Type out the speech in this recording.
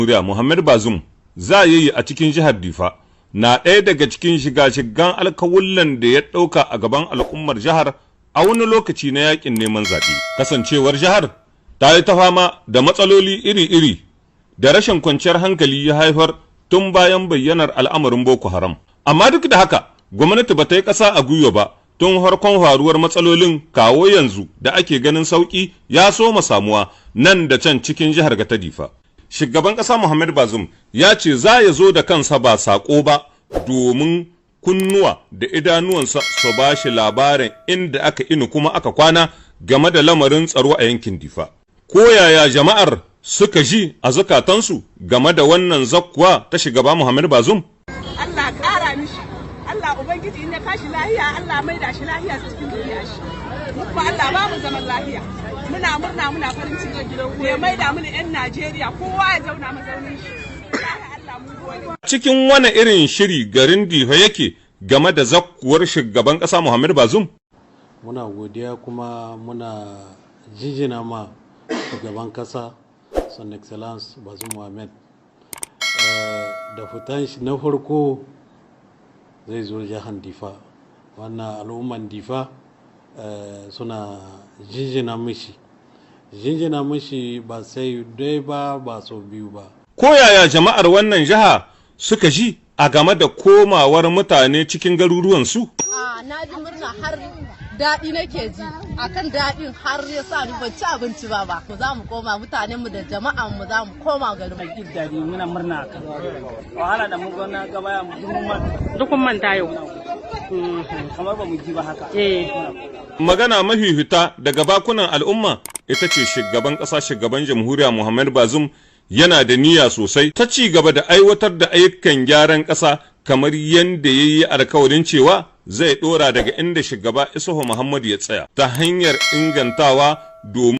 Jamhuriya Muhammad Bazoum za yi a cikin jihar Difa na ɗaya daga cikin shiga-shigan alkawullan da ya ɗauka a gaban al'ummar jihar a wani lokaci na yakin neman zaɓe. Kasancewar jihar ta yi ta fama da matsaloli iri-iri da rashin kwanciyar hankali ya haifar tun bayan bayyanar al'amarin Boko Haram. Amma duk da haka, gwamnati ba ta yi ƙasa a gwiwa ba tun harkon faruwar matsalolin kawo yanzu da ake ganin sauƙi ya soma samuwa nan da can cikin jihar ta Difa. Shugaban ƙasa Muhammad Bazoum ya ce za ya zo da kansa ba saƙo ba domin kunnuwa da idanuwansa su ba shi labarin inda aka inu kuma aka kwana game da lamarin tsaro a yankin Difa. Ko yaya jama'ar suka ji a zukatansu game da wannan zakkuwa ta shugaba Muhammad Bazoum? Allah ƙara mishi, Allah Ubangiji in ya kashi lahiya, Allah maida shi lahiya cikin zuriya shi. Mu kuma Allah ba mu zaman lahiya. Muna murna, muna farin ciki da ya maida mu 'yan Najeriya, kowa ya zauna mazaunin shi. Allah mun gode. Cikin wani irin shiri garin Difa yake game da zakkuwar shugaban ƙasa Muhammad Bazoum? Muna godiya kuma muna jinjina ma shugaban kasa, Son Excellence Bazoum Muhammad, da fitan shi na farko zai zo jihar Difa. Wannan al'umman Difa suna jinjina mishi, jinjina mishi ba sai dai ba, ba sau biyu ba. Ko yaya jama'ar wannan jiha suka ji a game da komawar mutane cikin garuruwansu? A na ji murna, har daɗi nake ji akan daɗin, har ya sa ni ban ci abinci ba. Ba za mu koma, mutanen mu da jama'an mu za mu koma garin mu. Jin daɗi, muna murna kan wahala da mu na gaba mun duk kun manta yau. Kamar ba mu ji ba haka. Eh. Magana mafi fita daga bakunan al'umma ita ce shugaban ƙasa, shugaban jamhuriya Muhammad Bazoum yana da niyya sosai ta ci gaba da aiwatar da ayyukan gyaran ƙasa kamar yadda ya yi alkawarin cewa zai ɗora daga inda shugaba Isuhu Muhammadu ya tsaya ta hanyar ingantawa domin